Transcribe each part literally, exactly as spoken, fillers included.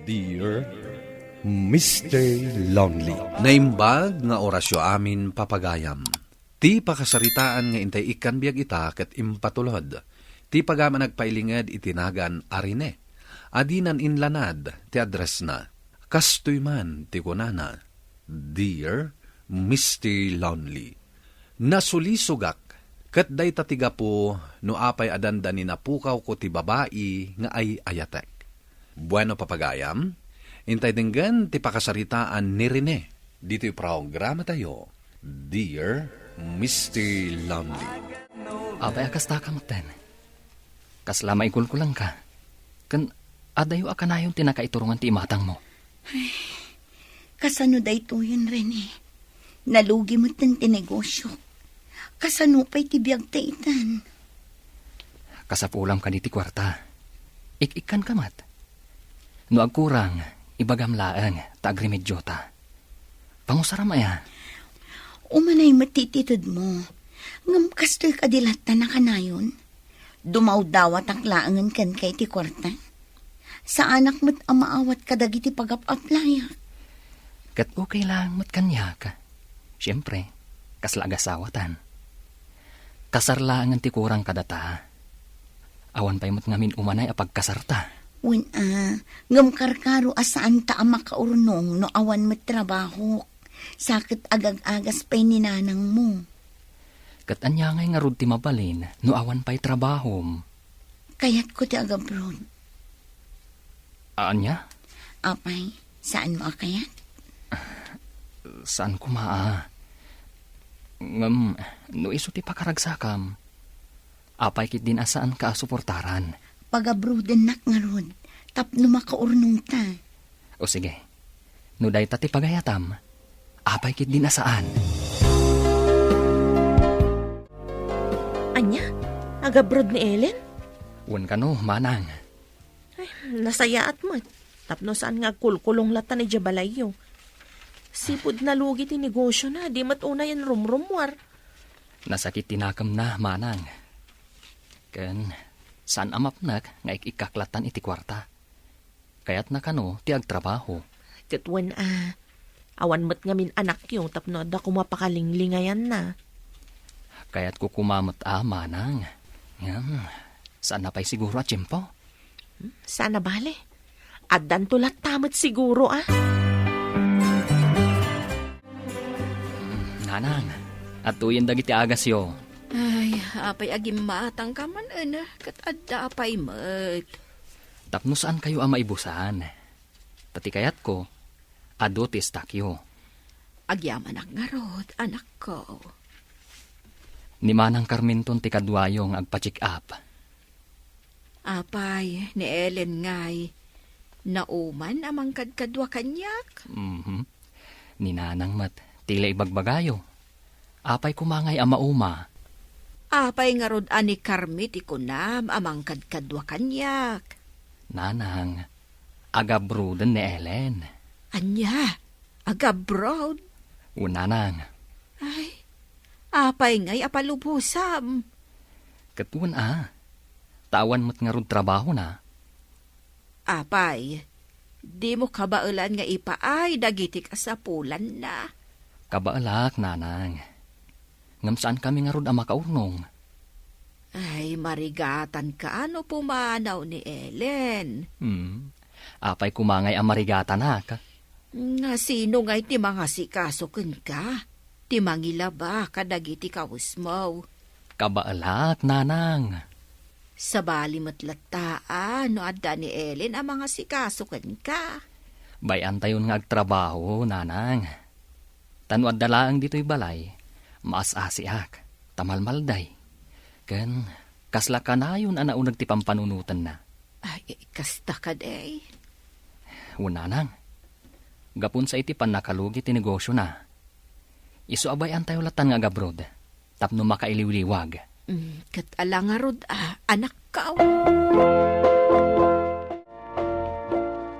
Dear Mister Lonely. Naimbag nga orasyo amin, papagayam. Ti pakasaritaan nga intay ikkan biag ita ket impatulod ti pagayam a nagpailinged iti nagan a Rene. Adinan inlanad ti addressna. Kastoy man ti kunana, "Dear Mister Lonely, nasulisogak, ket dayta ti gapu no apay a dandani napukawko ti babai nga ay-ayatek." Bueno, papagayam, intay denggen ti pakasaritaan ni Rene ditoy programatayo, Dear Mister Lonely. Apay a kasta ka metten? Kasla maikulkulangka? Ken adayo a kanayon ti nakaiturongan ti imatangmo? Kasano daytoyen, Rene? Nalugi metten ti negosio. Kasano pay ti biagta itan? Kasapulam kadi ti kuarta. Ik-ikkanka met. No agkurang, ibagam laeng ta agremedyota. Pangusaram aya? Umanay met ti itedmo. Ngem kastoy kadi latta nakanayon? Dumawdawatak laengen kenka iti kuarta. Saanak met a maawat kadagiti pagap-aplayak. Ket okay laeng met kaniak. Siempre, kasla agasawatan. Kasar laengen ti kurang kadata. Awan pay met ngamin umanay a pagkasarta. Wen a, ngem karkaro a saanta a makaurnong no awan met trabahok. Sa ket agag-agas pay ni nanangmo. Ket ania ngay ngarud ti mabalin no awan pay trabahom? Kayatko ti agabroad. Ania? Apay, saanmo a kayat? Saan koma a. Ngem, no isu ti pakaragsakam, apay ketdin a saanka a suportaran? Pagabroadennak ngarud, tapno makaurnongta. O sige, no dayta ti pagayatam, apay ketdin a saan? Ania? Agabroad ni Ellen? Wen kano, manang. Ay, nasayaat met. Tapno saan nga agkulkulong latta idiay balayyo. Sipud nalugi ti negosiona, di met unayen rumrummuar. Nasakit ti nakemna, manang. Ken saan a mapnek nga ik-ikkak lattan iti kuarta. Kayatna kano ti agtrabaho. Ket wen a, awan met ngamin anakyo tapno adda koma pakalinglingayanna. Kayatko koma met a, manang. Ngem, saan na pay siguro a tiempo? Hmm, saan a bale. Addanto latta met siguro a. Nanang, adtoyen dagiti agasyo. Ay, apay a gimmatangka man, ket adda apay met. Tapno saankayo a maibusan. Ta ti kayatko, adu ti istakyo. Agyamanak ngarud, anakko. Ni Manang Carmenton ti kaduayo nga agpa-check up. Apay, ni Ellen ngay, nauman a mangkadkadua kaniak? Mhm. Ni Nanang met, ti la ibagbagayo. Apay koma ngay a mauma? Apay ngarud a ni Carmi ti kunam a mangkadkadua kaniak? Nanang, agabroaden ni Ellen. Ania? Agabroad? Wen, Nanang. Ay, apay ngay a palubosam? Ket wen a, ta awan met ngarud trabahona. Apay, dimo kabaelan nga ipaay dagiti kasapulanna? Kabaelak, Nanang. Ngem saankami ngarud a makaurnong. Ay, marigatanka no pumanaw ni Ellen. Hmm. Apay koma ngay a marigatanak? Nga sino ngay ti mangasikaso kenka? Ti mangilaba kadagiti kawesmo? Kabaelak, Nanang. Sabali met latta a no adda ni Ellen a mangasikaso kenka. Bay-antayon nga agtrabaho, Nanang. Ta no adda laeng ditoy balay, maas-asiak, ta malmalday. Ken kasla kanayon a nauneg ti pampanunotenna. Ay, kasta kadi. Wen, Nanang. Gapun sa iti pannakalugi ti negosiona. Isu a bay-antayo lattan nga agabroad tapno makailiwliwag. Mm, ket ala ngarud a, anakko.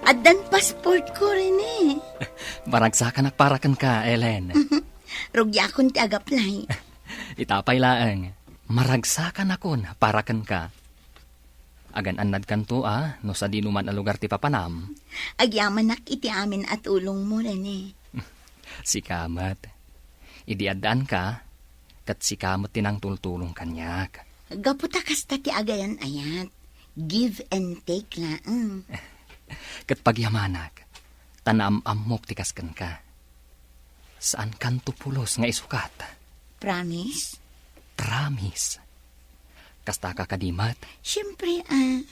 Addan passport ko, Rene. Maragsakanak para kenka, Ellen. Rugiakon ti agaplay. Itapay laeng, maragsakanakon para kenka. Agan-annadkanto a no sadino man a lugar ti papanam. Agyamanak iti amin a tulongmo, Rene. Sika met. Idi addaanka, ket sika met ti nangtultulong kaniak. Gapu ta kasta ti agayan-ayat. Give and take laeng. Ket pagyamanak, ta naam-ammok ti kas kenka. Saankanto pulos nga isukat. Promise? Promise. Kastaka kadi met? Siempre, a.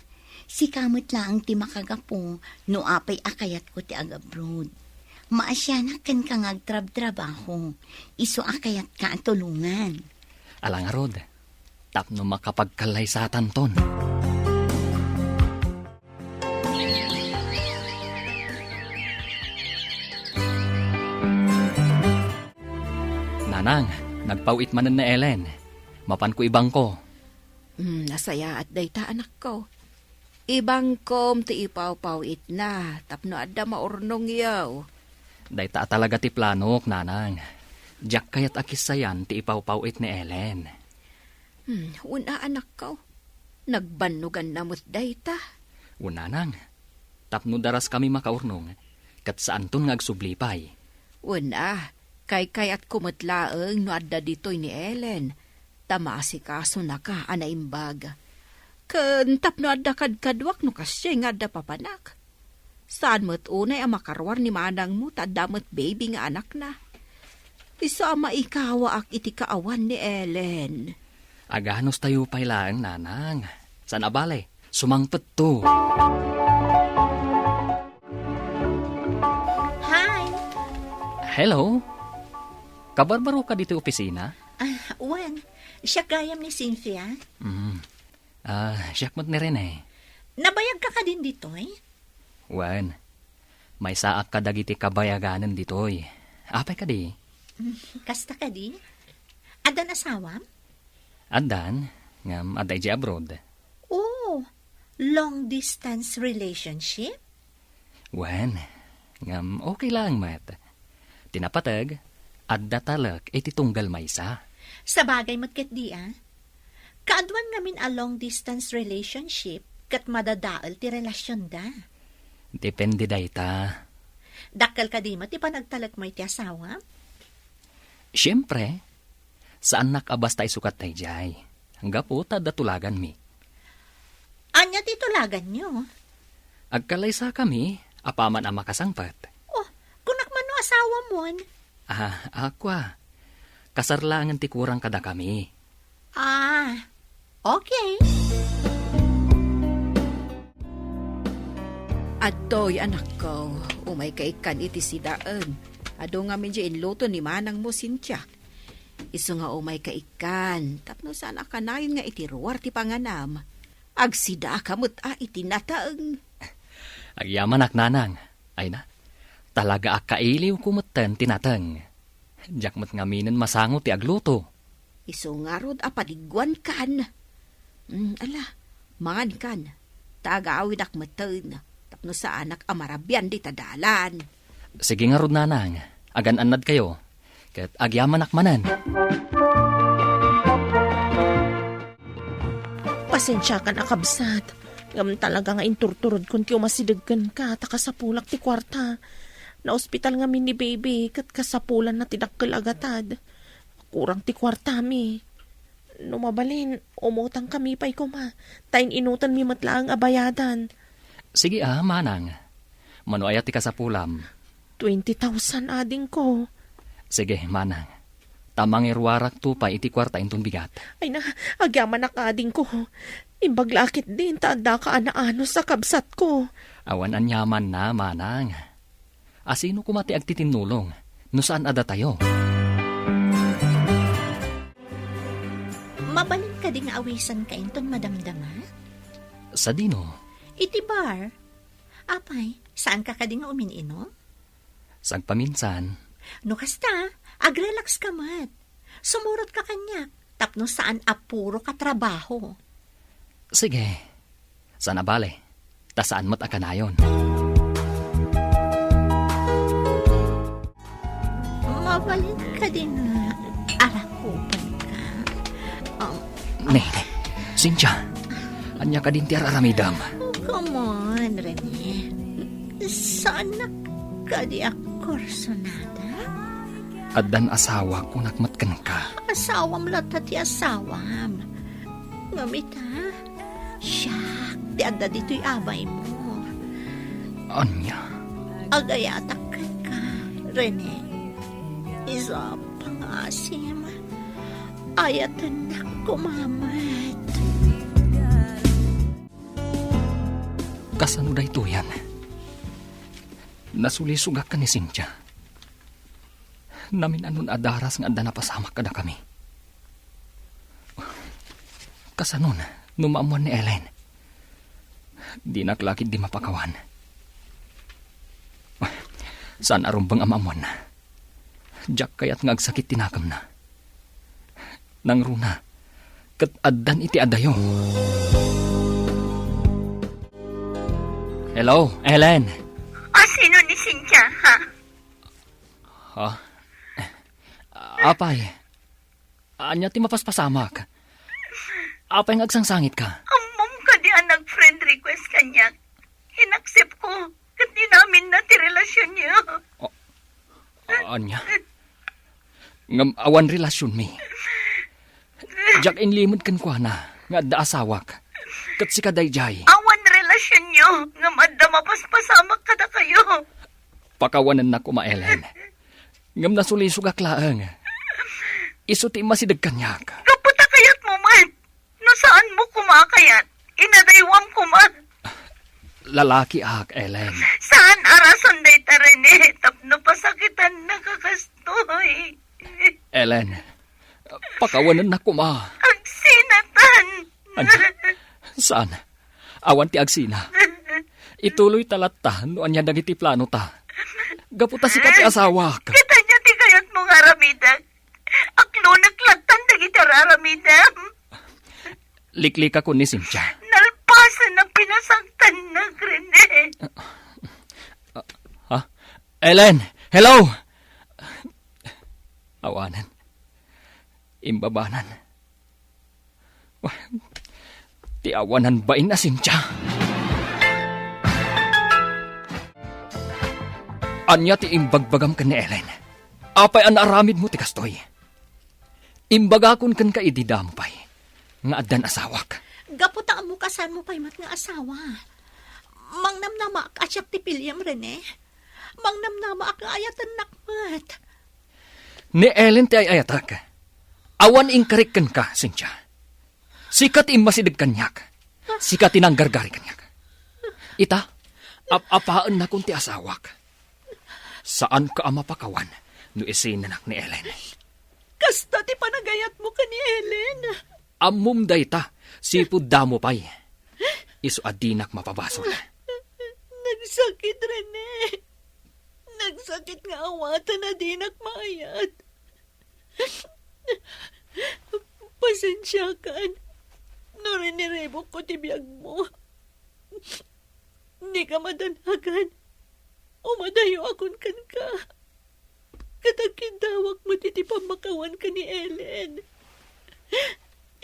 Sika met laeng ti makagapu no apay a kayatko ti agabroad. Maasianak kenka nga agtrabtrabaho. Isu a kayatka a tulongan. Ala ngarud, tapno makapagkallaysatanton. Nanang, nagpaw-it manen ni Ellen. Mapanko ibangko. Hmm, nasayaat dayta, anakko. Ibangkom ti ipawpaw-itna tapno adda maurnongyo. Dayta a talaga ti planok, Nanang. Diak kayat a kissayan ti ipawpaw-it ni Ellen. Hmm, wen a, anakko. Nagbannoganna met dayta. Wen, Nanang. Tapno daraskami makaurnong, ket saanton nga agsubli pay. Wen a, kaykayatko met laeng no adda ditoy ni Ellen, ta maasikasonaka a naimbag. Ken tapno adda kadkaduak no kasiay nga adda papanak. Saan met unay a makaruar ni manangmo ta adda met baby nga anakna. Isu a maikawaak iti kaawan ni Ellen. Aganustayo pay laeng, Nanang. Saan a bale, sumangpetto. Hi! Hello? Kabarbaroka ditoy opisina? Ah, wen. Siak gayam ni Cynthia. Mm. Ah, siak met ni Rene. Nabayagka kadin ditoy? Wen. Maysaak kadagiti kabayaganen ditoy. Apay kadi? Mm, kasta kadi? Addan asawam? Addan, ngem adda idiay abroad. Oh, long distance relationship? Wen, ngem okay laeng met. Ti napateg, adda talek iti tunggal maysa. Sabagay met ketdi a. Kaaduan ngamin a long distance relationship ket madadael ti relasionda. Depende dayta. Dakkel kadi met ti panagtalekmo iti asawam? Siempre, saannak a basta isukat daydiay. Gapu ta adda tulaganmi. Ania ti tulaganyo? Agkallaysakami apaman a makasangpet. Oh, kunak man no asawamon? Ah, akua. Kasar laengen ti kurang kadakami. Ah, okay. Adtoy, anakko, umayka ikkan iti sidaen. Adu ngamin diay inluto ni manangmo, Cynthia. Isu nga umayka ikkan, tapno saan a kanayon nga iti ruar ti panganam. Agsidaaka met a iti nateng. Agyamanak, Nanang. Ay na, talaga a kailiwko metten ti nateng. Diak met ngaminen masango ti agluto. Isu ngarud a paliguankan. Mm, ala, mangankan. Ta agawidak metten, tapno saanak a marabian dita dalan. Sige ngarud, Nanang, agan-annadkayo, ket agyamanak manen. Pasensiakan a kabsat, ngem talaga nga inturturodkon ti umasideg kenka ta kasapulak ti kuarta. Naospital ngamin ni baby ket kasapulanna ti dakkel a gatad. Kurang ti kuartami. No mabalin, umutangkami pay koma, ta in-inutanmi met laeng a bayadan. Sige a, manang. Mano aya ti kasapulam? Twenty thousand, adingko. Sige, manang. Ta mangiruarakto pay iti kuarta inton bigat. Ay na, agyamanak, adingko. Imbag la ketdin ta addaka a naanus a kabsatko. Awan aniamanna, manang. A sino koma ti agtitinnulong no saan a datayo? Mabalin kadi nga awisanka inton madamdama? Sadino? Iti bar. Apay, saanka kadi nga umin-inom? Sagpaminsan. No kasta, agrelax ka met. Sumurot ka kaniak, tapno saan a puro ka trabaho. Sige. Saan a bale, ta saan met a kanayon. Mabalin kadi nga arakupan ka? Um, Ne, ne. Cynthia, Ania kadin ti ar-aramidam? Come on, Rene. Saanak kadi a kursunada? Addan asawak, kunak met kenka. Asawam latta ti asawam. Ngem ita, siak ti adda ditoy abaymo. Ania? Agayatak kenka, Rene. Isu a pangaasim, ayatennak koma met. Kasano daytoyen? Nasulisogak ken ni Cynthia. Namin-anon a daras nga adda napasamak kadakami. Kasanon no maammuan ni Ellen? Dinak la ketdi mapakawan. Saan a rumbeng a maammuanna. Diak kayat nga agsakit ti nakemna. Nangruna, ket addan iti adayo. Hello, Ellen. A, sino ni Cynthia, ha? Ha? Apay, ania ti mapaspasamak? Apay nga agsangsangitka? Ammom kadi a nag-friend request kaniak? Inaccept ko, ket inaminna ti relasionyo. O, ania? Ngem awan relasionmi. Diak inlimed kenkuana nga adda asawak. Ket sika daydiay. Awan relasionyo, ngem adda mapaspasamak kadakayo. Pakawanennak koma, Ellen. Ngem nasulisogak laeng. Isu ti immasideg kaniak. Gapu ta kayatmo met. No saanmo koma a kayat, inadaywam koma. Lalakiak, Ellen. Saan a rason dayta, Rene, tapno pasakitannaka kastoy. Ellen, pakawanennak koma. Agsinatan. Ania? Saan? Awan ti agsina. Ituloyta latta no ania dagiti planota. Gapu ta sika ti asawak. Ket ania ti kayatmo nga aramidek? Aklonek lattan dagiti ar-aramidem. Liklikakon ni Cynthia. Nalpasen a pinasangtannak, Rene. Ha? Ellen! Hello! Awanen. Imbabanan. Ti awanan bain a Cynthia. Ania ti imbagbagam ken ni Ellen? Apay a naaramidmo ti kastoy? Imbagakon kenka idi damo pay nga addan asawak. Gapu ta ammo kasanmo pay met nga asawa. Mangnamnamaak a siak ti piliem, Rene. Mangnamnamaak nga ayatennak met. Ni Ellen ti ay-ayatek. Awan inkarik kenka, Cynthia. Sika ti immasideg kaniak. Sika ti nanggargari kaniak. Ita, ap-apaennakon ti asawak. Saanka a mapakawan no isinanak ni Ellen. Kasta ti panagayatmo ken ni Ellen. Ammom dayta, sipud damo pay. Isu a dinak mapabasol. Nagsakit, Rene. Nagsakit nga awaten a dinak maayat. Pasensiakan no riniribukko ti biagmo. Dika madanagan. Umadayoakon kenka. Ket agkiddawak met iti pammakawanka ni Ellen.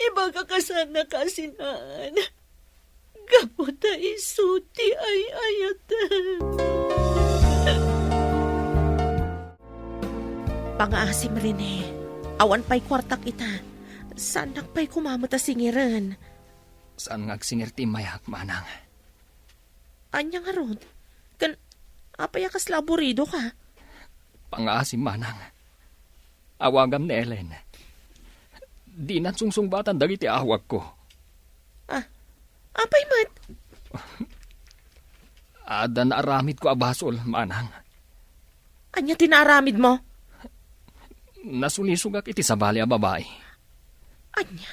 Ibagak a saannak a asinaan. Gapu ta isu ti ay-ayatem. Pangaasim, Rene. Awan pay kuartak ita. Saannak pay koma met a singiren. Saan nga agsingir ti immayak, manang. Ania ngarud? Ken apay a kasla aburidoka? Pangaasim, manang. Awagam ni Ellen. Dinan sungsungbatan dagiti awagko. Ah, apay met? Adda naaramidko a basol, manang. Ania ti naaramidmo? Nasulisogak iti sabali a babai. Ania?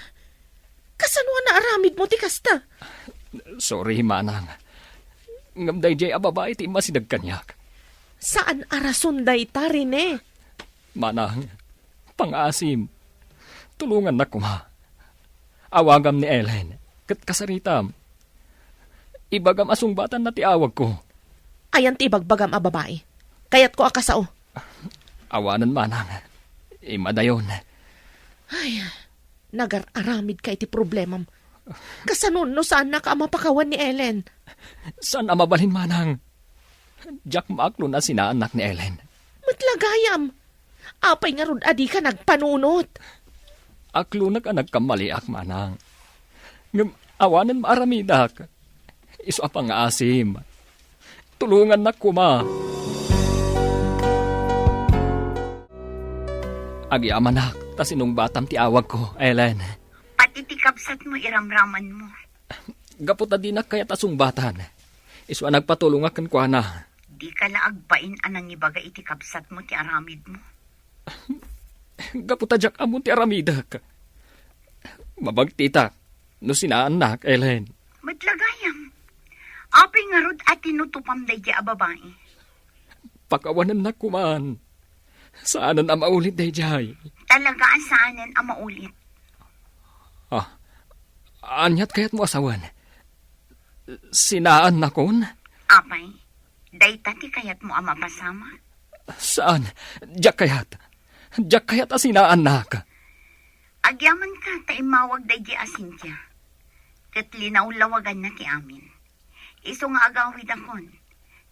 Kasano a naaramidmo ti kasta? Sorry, manang. Ngem daydiay a babai ti immasideg kaniak. Saan a rason dayta, Rene. Manang, pangaasim. Tulongannak koma. Awagam ni Ellen, ket kasaritam. Ibagam a sungbatanna ti awagko. Ayan ti ibagbagam a babai. Kayatko a kasao. Awanen, manang. Imadayon. Ay, nagar-aramidka iti problemam. Kasano no saannak a mapakawan ni Ellen? Saan a mabalin, manang. Diak maaklon a sinaannak ni Ellen. Met la gayam. Apay ngarud a dika nagpanunot? Aklonak a nagkammaliak, manang. Ngem awanen maaramidak. Isu a pangngaasim. Tulongannak koma. Agyamanak ta sinungbatam ti awagko, Ellen. Pati ti kabsatmo iramramanmo. Gapu ta dinak kayat a sungbatan, isu a nagpatulongak kenkuana. Dika la agbain a nangibaga iti kabsatmo ti aramidmo. Gapu ta diak ammo ti aramidek. Mabagtitak no sinaannak, Ellen. Met la gayam. Apay ngarud a tinutupam daydi a babai? Pakawanennak koman. Saanen a maulit daydiay. Talaga a saanen a maulit. Ah, aniat kayatmo a sawen? Sinaannakon? Apay, dayta ti kayatmo a mapasamak? Saan, diak kayat. Diak kayat a sinaannak. Agyamanka ta immawag daydi a Cynthia. Ket linawlawaganna ti amin. Isu nga agawidakon,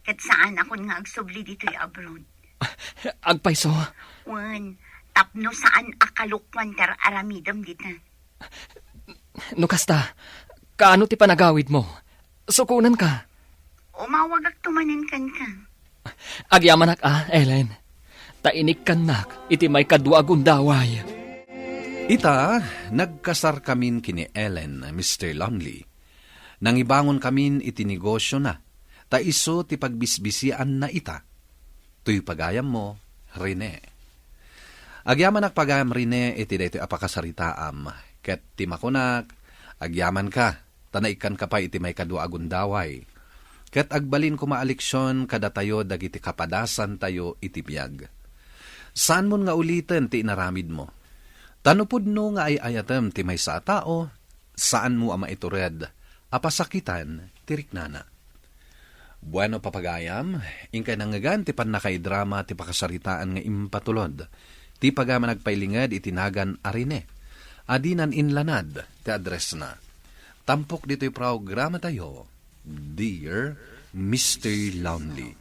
ket saanakon nga agsubli ditoy abroad. Agpayso? Wen, tapno saan a kalokuan ti ar-aramidem dita. No kasta, kaano ti panagawidmo? Sukonanka. Umawagakto manen kenka. Agyamanak a, Ellen. Ta inikkannak iti maikadua a gundaway. Ita, nagkasarkamin ken ni Ellen, Mister Lonely. Nangibangonkamin iti negosiona, ta isu ti pagbisbisianna ita. Toy pagayammo, Rene. Agyamanak pagayam, Rene, iti daytoy a pakasaritaam, ket ti makunak, agyamanka, ta naikkanka pay iti maikadua a gundaway. Ket agbalin koma a leksion kadatayo dagiti kapadasantayo iti biag. Saanmon nga uliten ti inaramidmo. Ta no pudno nga ay-ayatem ti maysa a tao, saanmo a maitured a pasakitan ti riknana. Bueno, papagayam, inkay nangngegan ti pannakaidrama ti pakasaritaan nga impatulod ti pagayam a nagpailinged iti nagan a Rene, a dinan inlanad ti addressna. Tampok ditoy programatayo, Dear Mister Lonely.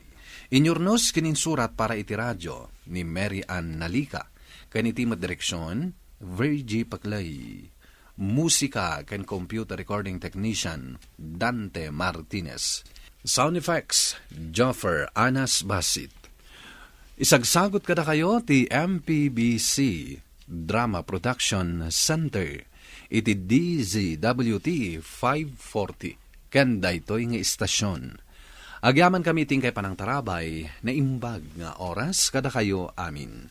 Inyurnos ken insurat para iti radio ni Mary Ann Nalica, ken iti met direksion, Virgie Paclay. Musika ken computer recording technician, Dante Martinez. Sound effects, Joffer Anas Basit. Isagsagot kadakayo ti M P B C Drama Production Center iti D Z W T five forty ken daytoy nga istasyon. Agyamankami iti inkay panangtarabay, naimbag nga oras kadakayo amin.